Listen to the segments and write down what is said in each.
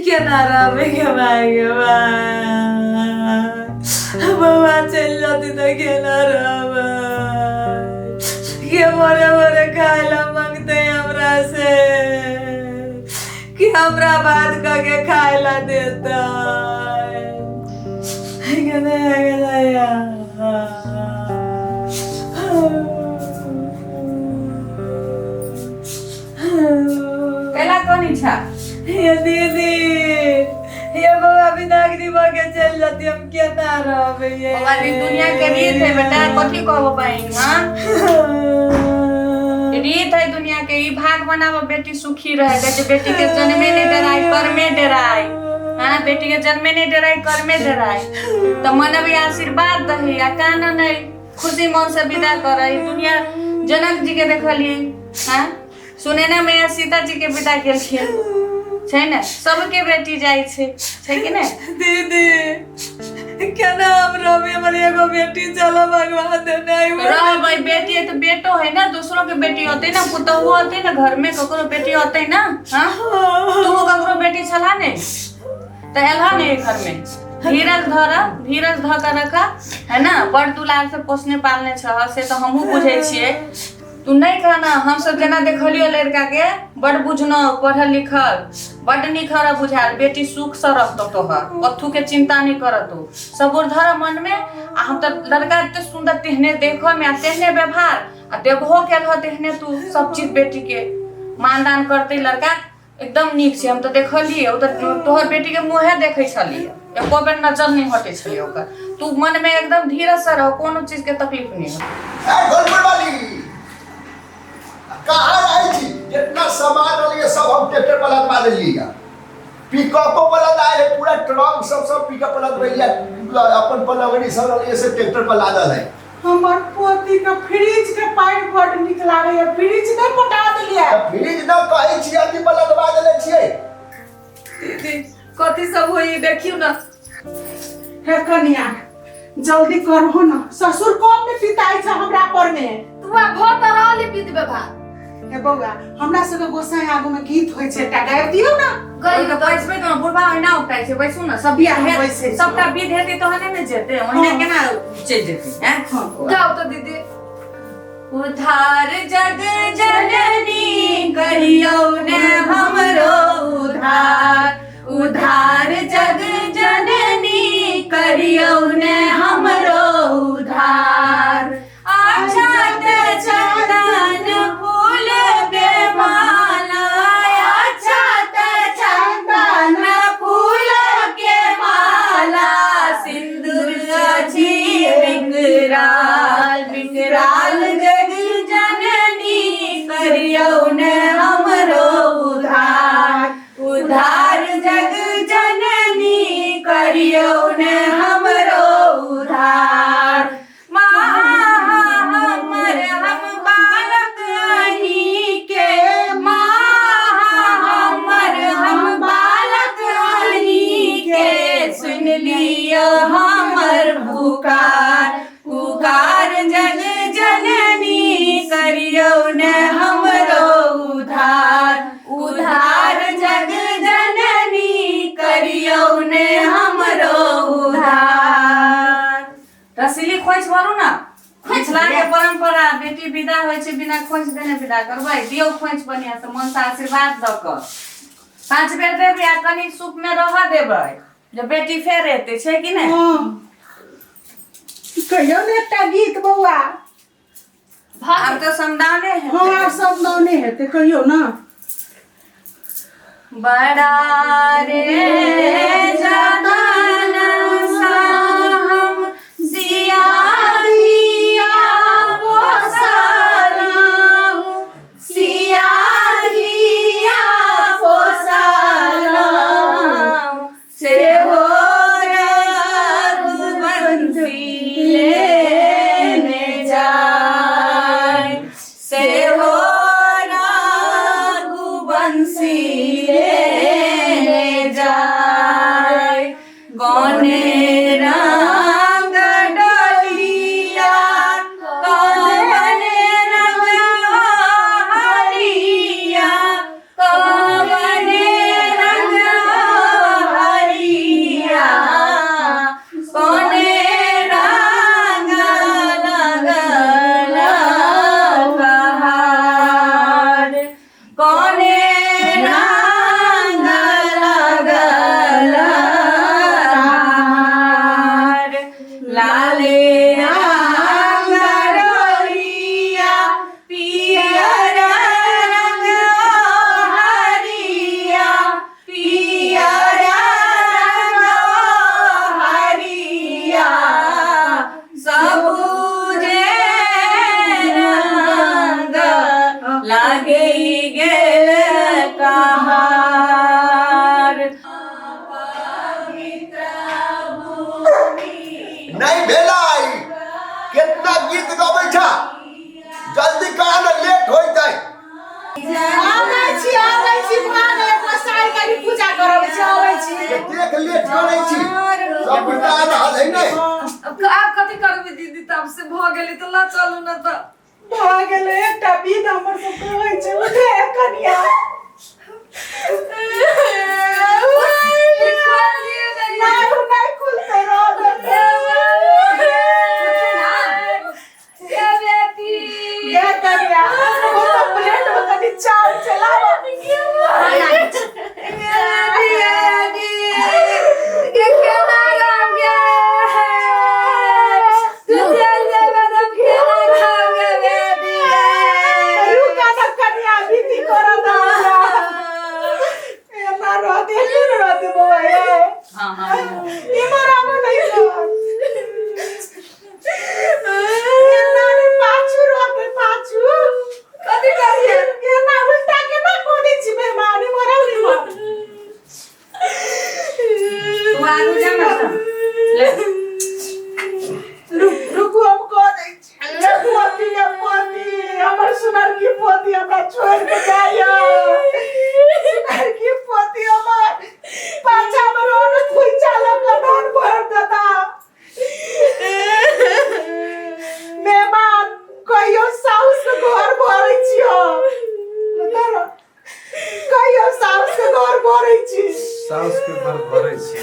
केना रहबै गे माय गे माय बौआ चलि जेतै तऽ केना रहबै के भोरे भोरे खाय लए मंगतै हमरा से कि हमरा बात कऽ के खाय लए देतै गे दया गे दया। कैला कनी छा ये दीदी ये बौआ बिना भऽ के चलि जती हम केना रहबै ये बौआ दी दुनिया के रीत है बेटा कथी कहबो बहिन हाँ रीत है दुनिया के ई भाग बनाबो बेटी सुखी रहे कहै छै बेटी के जन्मे नहीं डराई कर्मे डराई हाँ बेटी के जन्मे नहीं डराई कर्मे डराई तऽ मन भी आशीर्वाद दही आ कान नहीं खुशी मन से विदा कर दुनिया जनक जी के देखलिए हाँ सुनैना मैया सीता जी के विदा केलखिन छै ने सबके बेटी जाइ छै छै कि नहि दीदी केना हम रहबै हमर एगो बेटी चलो भगवान देने आई रहबै बेटी है तऽ बेटो है ना दोसरो के बेटी होते ना पुतहु होते ना घर में ककरो बेटी होते ना हाँ तू ककरो बेटी छला ने तऽ एलह ने घर में धीरज धर धीरज धऽ के रख है ना बड़ दुलार से पोसने पालने छह से तऽ हमहूँ बुझै छियै तू नहि कह ना हमसब जेना देखलियो लड़का के बड़ बुझनो पढ़ल लिखल बड नीक हर बुझायल बेटी सुख से रहतो तोहर कथू के चिंता नहीं करतो सबुर धर मन में आ हम तऽ लड़का एते सुंदर तेहने देखऽ में आ तेहने व्यवहार आ देबहो केल ह तेहने तू सब चीज बेटी के मानदान करते लड़का एकदम नीक छै हम तऽ देखलियै ओ तऽ तोहर बेटीके मुँहे देखै छलियै एको बेर नजर नहि हटै छलियै ओकर तू मनमे एकदम धीरज से रह कोनो चीजके तकलीफ नहि हो। ए गोलपुर वाली कहाँ रहै छी जितना सामान रहलै सब हम ट्रैक्टर पर लदवा देलियै पिकअपो पर लदायल है पूरा ट्रंक सब सब पिकअप पर लदबैलियै अपन पलंगड़ी सब रहलै से ट्रैक्टर पर लादल है हमर पोती के फ्रिज के पानि बड नीक लागैया फ्रिज नहि पटा देलियै तऽ फ्रिज न कहै छियै अथी पर लदवा देले छियै दीदी कथी सब होई देखियौ ना हे कनिया जल्दी करहो ना ससुर कब ने पिताई छै हमरा पर में तू आ भऽ तऽ रहल है विध व्यवहार हे बौआ हमरा सबके गोसाई आगू में गीत होइ छै एकटा गाबि दियौ ना गई तऽ बैसबै तऽ बुढ़बा ओहिना उपटाइ छै बैसू ने सब बियाह विध बैसै छै। सबटा विध हेतै तहने ने जेतै ओहिना हँ। केना चलि जेतै हैं हँ। गाओ तऽ दीदी उधार जग जननी करियौ ने हमरो उधार उधार जग जननी करियौ ने हमरो उधार अक्षत चंदन फूल के माला अक्षत चंदन फूल के माला सिंदूर अछि विकराल विकराल जग जननी करियौ ने हमरो उधार उधार जग जननी करियौ ने हमरो उधार हमर हम बालक अहीं के माँ हमर हम बालक अहीं के सुन लिअ हमर पुकार पुकार जग जननी करियौ ने हमरो उधार उधार जग जननी करियौ ने हमरो उधार रसीली खोइछ भरू ना मिथिला के परंपरा बेटी विदा होइ छै बिना खोइछ देने विदा करबै दियौ खोइछ बढ़िया से मन से आशीर्वाद दऽ कऽ पाँच बेर देबै आ कनि सूप में रहऽ देबै जे बेटी फेर एतै छै कि नहि हँ कहियौ ने एकटा गीत बौआ आब तऽ समदाने हँ हेतै आब सब नौने हेतै कहियौ ने बड़ा रे जतन सा हम सिया धिया पोसलहुँ सिया धिया पोसलहुँ से हो रघुवंशी लेने जाय से हो रघुवंशी लेने जाय करा ने लेट होइत है। आबै छी, आबै छी, भऽ गेलै। गोसाई कनि पूजा करबै छी, आबै छी। कतेक लेट करै छी, सब बिता रहल है ने। अब आब कथी करबै दीदी, तब से भऽ गेलै तऽ लऽ चलू ने तऽ। भऽ गेलै, एकटा विध हमर सबके होइ छै। उठे कनिया। नहि, ओ नहि खुलतै, रह देतै। गे कनिया, ओ तऽ प्लेट मे कनि चाउर छै, लाबऽ। रुका न कनिया, विधि करऽ दे हमरा। एना रहतै, एना रहतै बौआ ये। हाँ हाँ इमहर आबो नहि सर। एना नहि, पाछू रहतै, पाछू। कथी करियै? एना उल्टा केना कऽ दै छी मेहमान? इमहर आउ, इमहर। तू आगू जा ना सब। ले। रुक, रुकू, हम कऽ दै छी। गे पोती, गे पोती, हमर सुनरकी पोती हमरा छोड़ि कऽ जाइया। सुनरकी पोती हमर पाछा मे रोड खोइचा लऽ कऽ धान भरि देता। मेहमान, कहियो साउस के घर भरै छी हम? कहियो साउस के घर भरै छी? साउस के घर भरै छी।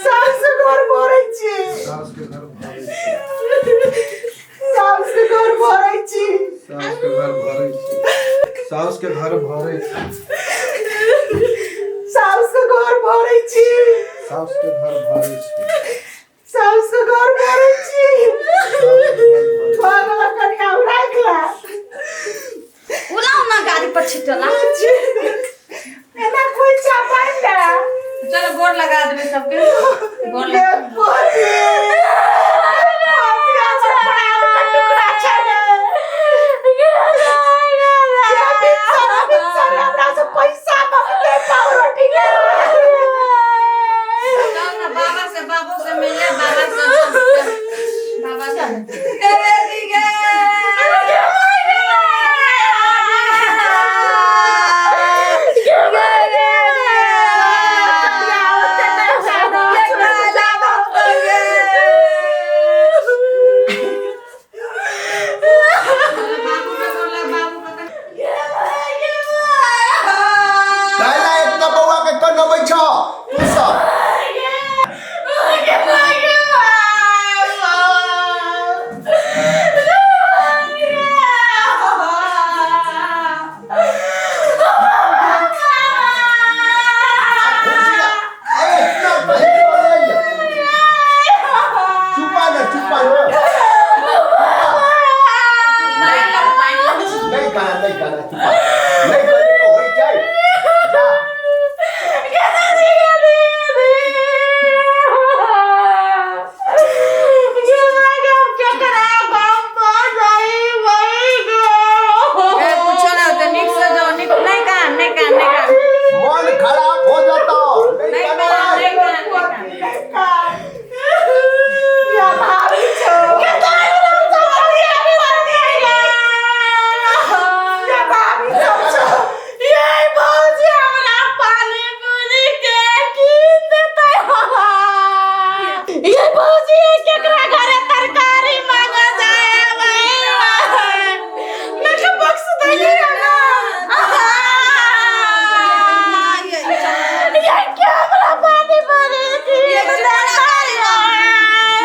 साउस के घर भरै छी। साउस के घर भरै छी। साउस के घर भरै छी। साउस के घर भरै छी। साउस के घर भरै छी। साउस के घर भरै छी। साउस के घर भरै छी। साउस के घर भरै छी। साउस के घर भरै छी। भऽ गेल कनिया, राखि ला। उलाउ ना गाड़ी पर छिटला। एना खोइचा बान्हि दे। चलो, गोर लगा देबै सबके, गोर गे लगा। पोती, पोती हमर प्राण के टुकड़ा छै रे। गे भिनसर भिनसर हमरा से पैसा मांगते पावरोटी के। चल ना बाबा से, बाबो से मिल ले, बाबा से, चल, चल। बाबा से। बाबू के गोर लग, बाबू के। काहे इतना बौआ के कनबै छ तू सब? अरे इतना कहे रहलै। चुपा न, चुपा न। नहीं गाना, नहीं गाना, चुपा। नहीं करे तो होई जाए जा। ए, कुछो ना होतै, नीक से जाओ, नीक। नहीं कान, नहीं कान, नहीं कान। मन खराब हो जाता। नहीं नहीं गाना। कान, नहीं कान, नहीं कान। या भाभी छौ। या भाभी सब छौ। ये भौजी हमरा पानी पूरी के कीन देतै। ये भौजी, केकरा घरे तरकारी मांगा जाए? मैं के बक्स देली ना। ये क्या, हमरा पानी पूरी कीन देतै?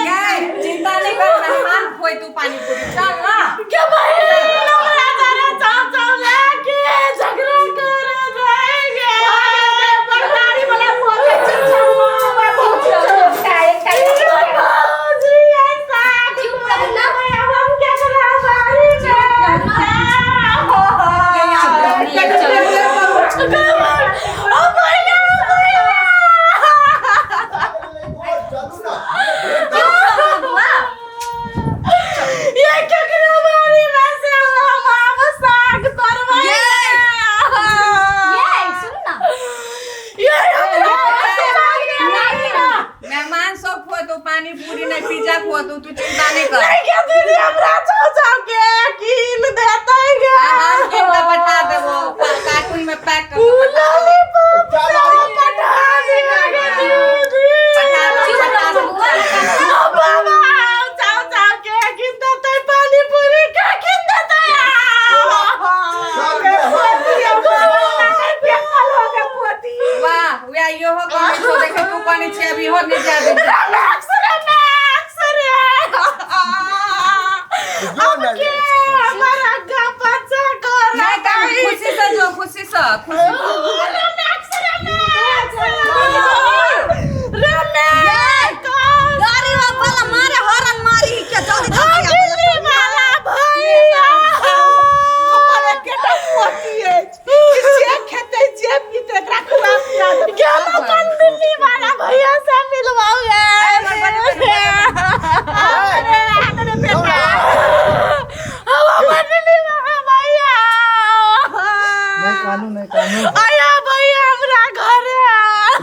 गै, चिंता नहीं कर, मेहमान खोइ तू पानी पूरी, चल ना। के बहिन हमरा घरे चाव चाव लेके झगड़ा करे जाएंगे। बरदारी वाला बोले चल, भौजी भौजी ऐसा चुप रह ना। हम क्या करा बारी में। ओ भैया, भैया। चलू ना। ये केकरा बारी में से हम आब साग तोड़बै? ये सुन ना। ये हमरा मेहमान सब खुएतौ पानी पूरी, नहीं पिज्जा खुएतौ, तू चिंता नहीं कर। इहो कहै छौ देखे तू कहने छी अभी इहो नहि जाय दै छै। मैक्स रे मैक्स रे जो ना के हमर अग्गा बच्चा कर नहि तऽ खुशी से जो खुशी से खुशी रे मैक्स रे मैक्स रे मैक्स गाड़ी वाला मारे हॉर्न मारी के जल्दी जल्दी दिल्ली वाला भैया हमर एकेटा पोती अछि जे खेतै जे पीतै एकरा खुआ पिया देबै गेलो कल दिल्ली वाला भैया से मिलवाओ गे अरे अरे बेटा हम हमर दिल्ली वाला भैया नहीं कानू नहीं कानू आया भैया हमरा घरे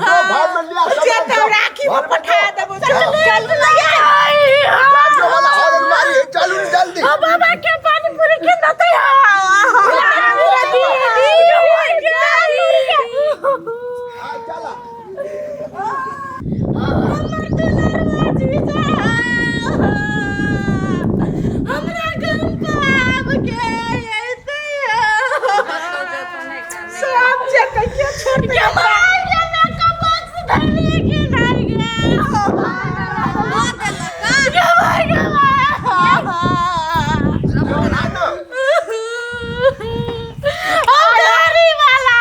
जो भाव में लिया जे सामान तब सब राखी में घर में पठा जो। देबो चल चल गाड़ी वाला हॉर्न मारी है चलू ना जल्दी ओ बाबा के पानी पूरी के देते हाँ, चला हमरा गम पाब के ऐसे सब जगह के छोड़ के भाई के मेकअप बॉक्स धरले के धर गए गवाई गवाई जो ना ना ओ गाड़ी वाला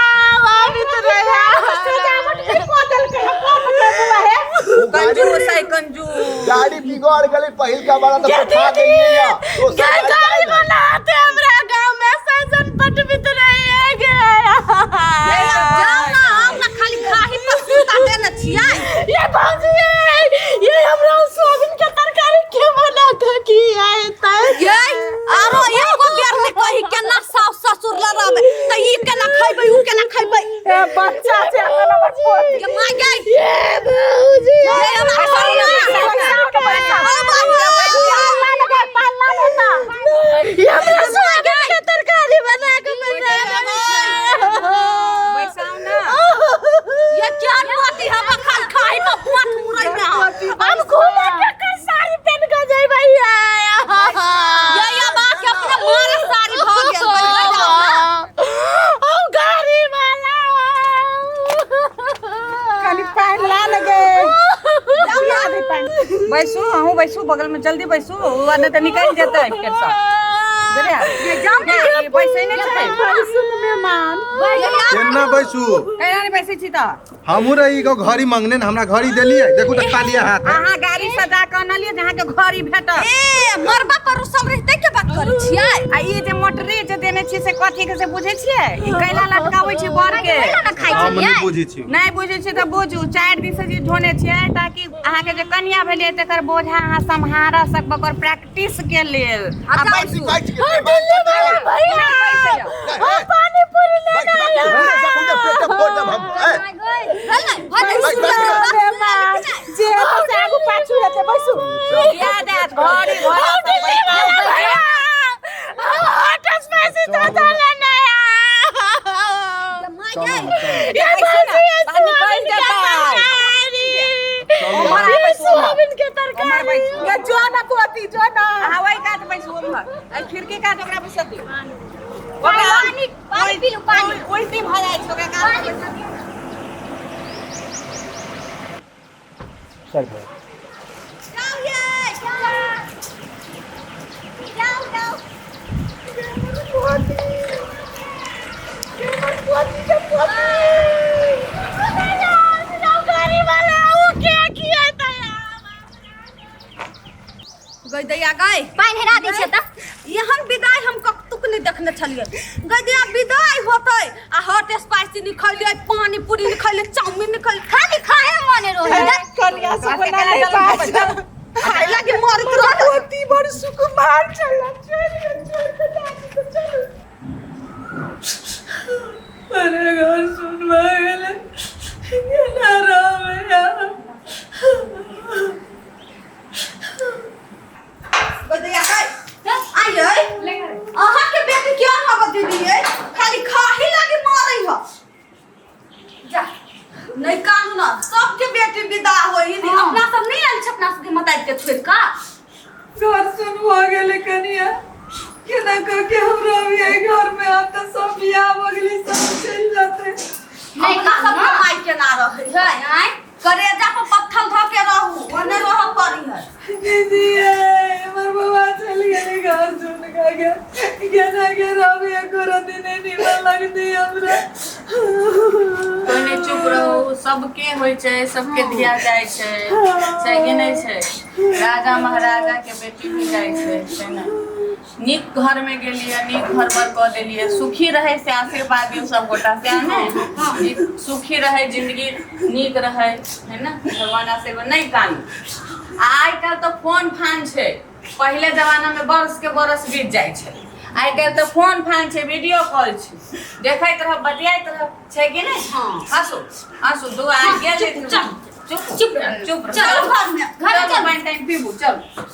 आबित रहा सजावट के बदल के हम के बुआ है वो गाड़ी कंजूस है कंजूस गाड़ी बिगड़ गई पहिल का वाला तो पठा देलिए या दोसर गाड़ी गाड़ी आयल है। वाला आते हमरा गांव में सजन पटबित रहे गया जाओ ना हम ना खाली खाही पर सुता देने छियै ये भौजी ये हमरा सोयाबीन के तरकारी के बना के की आए त ये आरो एगो बेर ने कही केना सास ससुर ल रहबै त ई केना खैबै ऊ केना खैबै ए बच्चा छै अपन हमर पोती ये माय गई ये भौजी ये हमरा सुन ना ये हमरा सोयाबीन के तरकारी बना के बना बैसाउ ना ये क्या पोती हम खाली खाही पर बोट मुरै ना हम घूमे के कर साड़ी पहन के जइबै ये अब आके अपने मारे साड़ी भ गेल बैठ जाओ ना ओ गाड़ी वाला खाली पानि ला लगे बैसू अहूँ बैसू बगल में जल्दी बैसू उ नहि तऽ निकलि जेतै फेरसँ बुझलियै ये जाओ ना ई बैसै नहि छै सुन मेहमान केना बैसू केना नहि बैसै छी तऽ हमहूँ रही एगो घड़ी मंगने ने हमरा घड़ी देलियै देखू तऽ खालिए हाथ है। अहाँ गाड़ी सजा कऽ अनलियै जे अहाँके घड़ी भेटत ए मरबा पर रुसल रहिते के बात करै छियै आ ई जे मोटरी जे देने छियै से कथी के से बुझै छियै ई कैला लटकाबै छै बर के कैला ना खाइ हम छलियै नहि बुझै छी नहि बुझै छियै तऽ बुझू 4 दिन से जे ढोने छियै ताकि अहाँके जे कनिया भेलै तकर बोझा अहाँ सम्हारा सकब ओकर प्रैक्टिस के लेल आ आ बैसू बैठ के दिल्ली वाला भैया नहीं, पानी पूरी बैठ बैठ बैठ पेट फोड़ देब हम ए, भेलै भऽ बैठ, जाइ बैठ, बैठ। मेहमान जे हेतै से आगू पाछू हेतै बैसू याद आयत घड़ी घड़ी दिल्ली वाला भैया हॉट स्पाइसी तो डाला नया माय चलू गई ना, चलू। ये भौजी ये बाहर निकलि सोयाबीन के जेतै। तरकारी उम्हर ये बैसू सोयाबीन के उम्हर तरकारी बैसू। ये जो ना पोती जो ना अहाँ ओहि कात बैसू उम्हर एहि खिड़की कात ओकरा बैसऽ दियौ पानी पानी पी लू पानी उल्टी भऽ जाइ छै ओकरा कात बैसऽ दियौ जाओ ये जाओ जाओ गाड़ी वाला ऊ के किया तया गई दैया गई पानि हेरा दै छै तऽ एहन विदाई हम कतुक नहि देखने छलियै गई दैया विदाई होतै आ हॉट स्पाइसी नहि खैलियै पानी पूरी नहि खैलियै चाउमीन नहि खैलियै खाली खाए मने रहे कनिया से बना नहीं पास खाय लागी मरैत रहै पोती बड़ सुकुमार चला चल चल चल चल अरे घर सुन गेलै केना रहबै आब? गई दैया गई आइयै अहाँ के बेटी क्या हब दीदी यै खाली खाही लागी मारै ह जा नहीं कानू ना सबके बेटी विदा होई अपना सब नहि आयल छै अपना सबके मताइ के छोड़ि कऽ घर सुन भऽ गेलै कनिया केना कऽ के हम रहबै एहि घरमे आब तऽ सब बियाह भऽ गेलै सब चलि जेतै नहि अपना कानू सबके ना माय केना रहै है सबके होइ छै, सबके धिया जाइ छै, छै कि नहि छै? राजा महाराजा के बेटी भी जाइ छै, छै ने? नीक घर में गेलियै, नीक घर बर कऽ देलियै, सुखी रहै से आशीर्वाद दियौ सब गोटा से ने, नीक सुखी रहै, जिंदगी नीक रहै, है ने? भगवान आशीर्वाद। नहि कानू। आइ काल्हि तऽ फोन फान छै, पहिले जमाना में बरस के बरस बीत जाइ छै। आइ काल्हि तऽ फोन फान छै, वीडियो कॉल छै, देखैत रहब, बतियाइत रहब, छै कि नहि? हँसू हँसू, दू आइ गेल। चुप, चुप चुप रह। चुप रह। चल घर में, घर चलू, चल। पानि तानि पीबू, चलू।